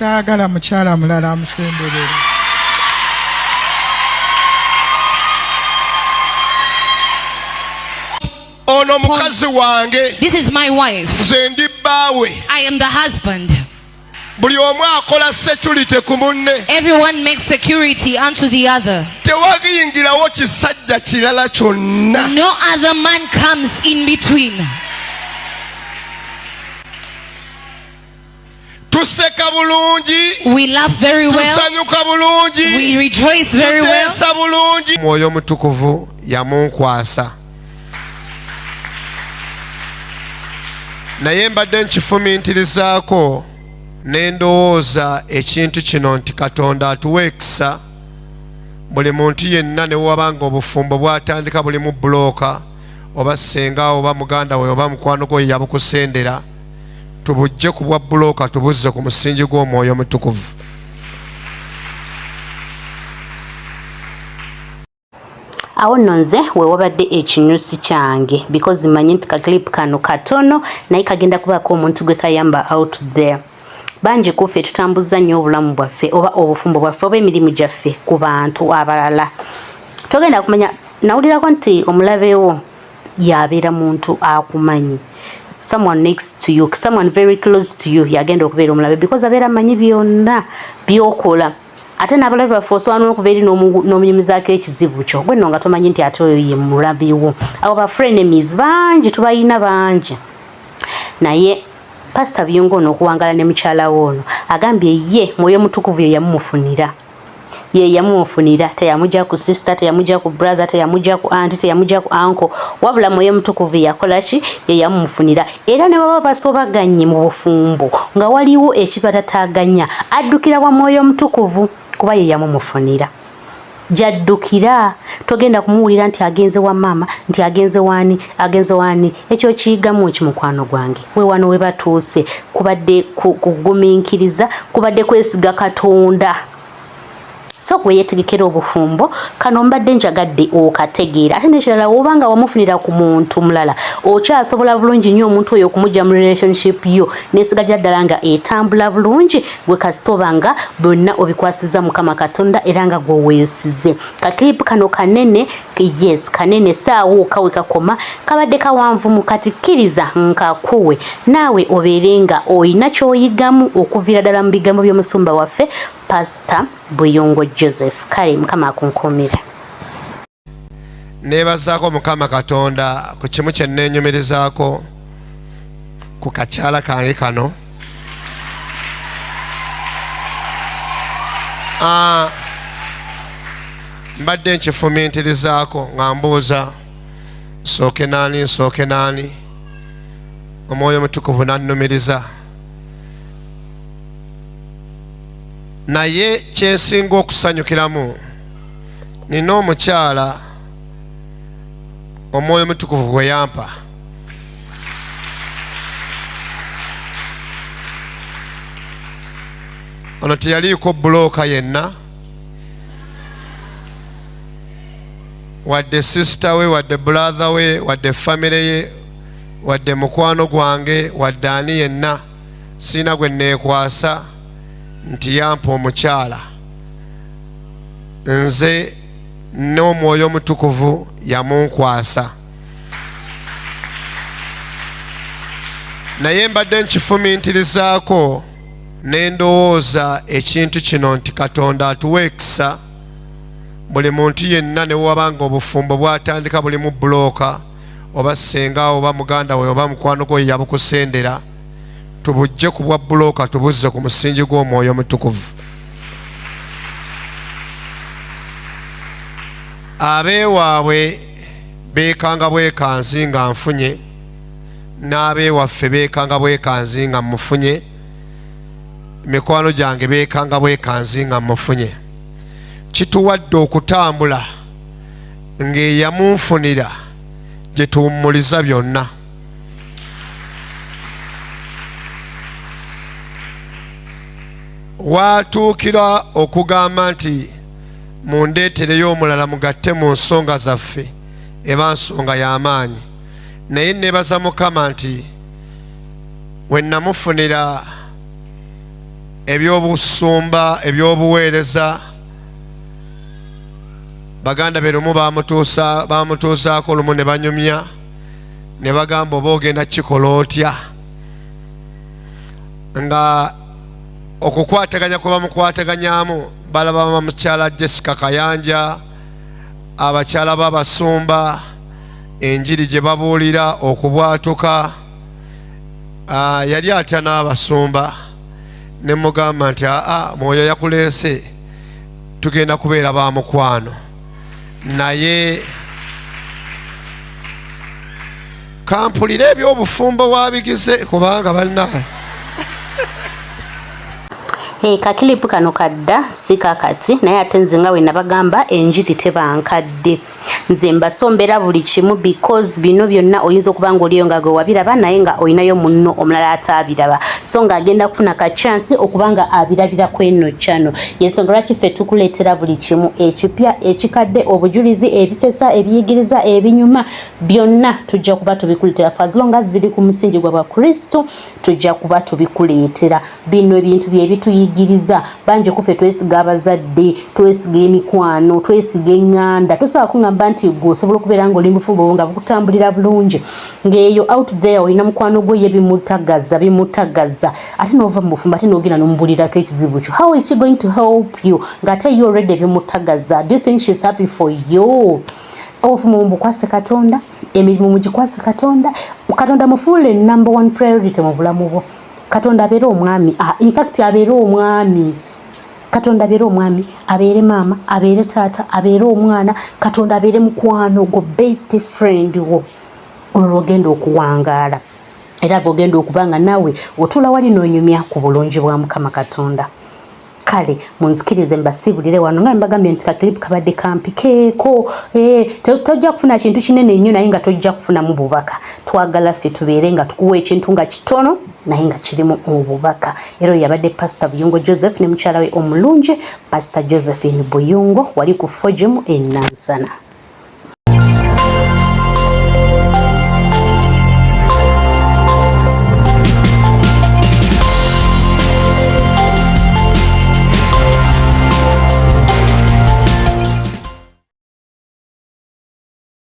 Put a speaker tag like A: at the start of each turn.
A: Saagala mukyala mulala amusemberera.
B: Ono mukazi wange.
C: This is my wife.
B: Nze ndi bbaawe.
C: I am the husband.
B: Buli omu akola security ku munne.
C: Everyone makes security unto the other.
B: Tewagiyingirawo kisajja kirala kyonna.
C: No other man comes in between.
B: Tuseka bulungi.
C: We laugh very well.
B: Tusanyuka bulungi.
C: We rejoice very well.
B: Tuteesa bulungi. Mwoyo Mutukuvu yamunkwasa. Naye mbadde nkifumintirizaako ne ndowooza ekintu kino nti Katonda atuwa ekisa buli muntu yenna ne waba nga obufumbo bwatandika bulimu bbulooka oba ssenga oba muganda we oba mukwano gwo yabukusendera, tubujje ku bwa bbulooka tubuzze ku musingi gw'Omwoyo Omutukuvu.
D: Awo nno nze wewabadde ekinyusi kyange because manyi nti kaclip kano katono naye kagenda kubaako omuntu gwe kayamba out there. Bangi kuffe tutambuza nnyo obulamu bwaffe oba obufumbo bwaffe oba emirimu gyaffe ku bantu abalala. Togenda kumanya, nawulirako nti omulabewo yabeera muntu akumanyi, someone next to you, someone very close to you yagenda okubeera omulabe because abeera amanyi byonna byokola. Ate n'abalabe baffe osobola n'okuva eri n'omunyumizaako ekizibu kyo gwe nno nga tomanyi nti ate oyo ye mulabe wo. Abo ba frenemies bangi tubayina bangi. Naye Pasita Biyungu ono okuwangala ne mukyala we ono agambye ye Mwoyo Mutukuvu ye yamumufunira, ye yamumufunira, teyamugya ku sister, teyamugya ku brother, teyamugya ku aunt, teyamugya ku uncle, wabula Mwoyo Mutukuvu yakola ki? Ye yamumufunira. Era ne baba basobaganye mu bufumbo nga waliwo ekibatataganya, addukira wa Mwoyo Mutukuvu kuba ye yamumufunira. Gyaddukira togenda kumuwulira nti agenze wa maama, nti agenze waani, agenze waani. Ekyo kiyigamu ki mukwano gwange? We wano we batuuse kubadde kugumiikiriza, kubadde kwesiga Katonda. So gwe yetegekera obufumbo kano mbadde njagadde okategeera. Ate n'ekirala, woba nga wamufunira ku muntu mulala, okyasobola bulungi nnyo omuntu oyo okumugya mu relationship yo nesigalira ddala nga etambula bulungi. Gwe kasita oba nga byonna obikwasiza Mukama Katonda era nga gwe weesize. Kakilipu kano kanene, yes kanene, saawo kawe kakoma, kabadde kawanvu mu kati, kkiriza nkakuwe naawe obeere nga olina ky'oyigamu okuviira ddala mu bigambo by'omusumba waffe Pastor Buyungo Joseph. Kale Mukama akunkuumire.
B: Neebazaako Mukama Katonda ku kimu kye nneenyumirizaako ku kakyala kange kano. Mbadde nkifumiitirizaako nga mbuuza nsooke naani, nsooke naani, Omwoyo Omutukuvu n'annumiriza. Naye kyensinga okusanyukiramu, nina omukyala Omwoyo Omutukuvu gwe yampa. Ono teyaliiko bbulooka yenna, wadde sisita we, wadde bulatha we, wadde famire ye, wadde mukwano gwange, wadde ani yenna. Sirina gwe neekwasa nti yampa omukyala. Nze n'Omwoyo Omutukuvu yamunkwasa. Naye mbadde nkifumiitirizaako ne ndowooza ekintu kino nti Katonda atuwa ekisa buli muntu yenna ne waba nga obufumbo bwatandika bulimu bbulooka oba ssenga oba muganda we oba mukwano gwo yabukusendera, tubujje ku bwa bbulooka tubuzze ku musingi gw'Omwoyo Omutukuvu. Abeewaabwe beekanga bwekanzi nga nfunye, n'abeewaffe beekanga bwekanzi nga mmufunye, mikwano gyange beekanga bwekanzi nga mmufunye. Kituwadde okutambula ng'eyamunfunira gye tuwummuliza byonna. Waatuukira okugamba nti mundeetereyo omulala mugatte mu nsonga zaffe, eba nsonga y'amaanyi. Naye nebaza Mukama nti we namufunira Eby'obusumba, eby'obuweereza, baganda be lumu bamutuusaako lumu ne banyumya ne bagamba oba ogenda kukikola otya, nga okukwataganya kwe bamukwataganyamu balaba mukyala Jessica Kayanja, abakyala b'abasumba, enjiri gye babuulira okubwatuka. Yali atya n'abasumba, ne mugamba nti aa, mwoyo yakuleese, tugenda kubeera ba mukwano, naye kampulire eby'obufumbo wabigize kubanga bannaye.
D: Hey, kakilipu kano kadda si kakati, naye ate nze nga we nabagamba enjiri teba nkadde. Nze mbasombera buli kimu because bino byonna oyinza okuba nga oliyo nga gwe wabiraba, naye nga olinayo munno omulala ataabiraba, so ng'agenda kufuna ka chance okuba nga abirabira ku eno channel. Yensonga lwaki ffe tukuleetera buli kimu ekipya, ekikadde, obujulizi, ebisesa, ebiyigiriza, ebinyuma, byonna tujja kuba tubikuleetera for as long as biri ku musingi gwa Bakristo, tujja kuba tubikuleetera. Bino ebintu bye bituyigiriza. Bangi kuffe twesiga abazadde, twesiga emikwano, twesiga eŋŋanda. Tosobola kuŋŋamba nti gwe osobola okubeera nga oli mufumbo nga bukutambulira bulungi, ng'eyo out there olina mukwano gwo ye bimutagaza bimutagaza, ate n'ova mu bufumbo ate n'ogenda n'omubulirako ekizibu kyo. How is she going to help you ng'ate you already bimutagaza? Do you think she's happy for you? Obufumbo mubukwase Katonda, emirimu mugikwase Katonda. Katonda mufuule number one priority mu bulamu bwo. Katonda abeere omwami, in fact abeere omwami. Katonda abeere omwami, abeere maama, abeere taata, abeere omwana. Katonda abeere mukwano gwo, best friend wo. Olwo lwogenda okuwangaala, era bwogenda okuba nga naawe otuula wali n'onyumya ku bulungi bwa Mukama Katonda. Kale munzikirize mbasiibulire wano nga mbagambye nti kakilipu kabadde kampikeeko. Tojja kufuna kintu kinene nnyo, naye nga tojja kufunamu bubaka. Twagala ffe tubeere nga tukuwa ekintu nga kitono naye nga kirimu obubaka. Era oyo yabadde Pasita Buyungo Joseph ne mukyala we omulungi, Pasita Josephine Buyungo, wali ku Fogimu e Nansana.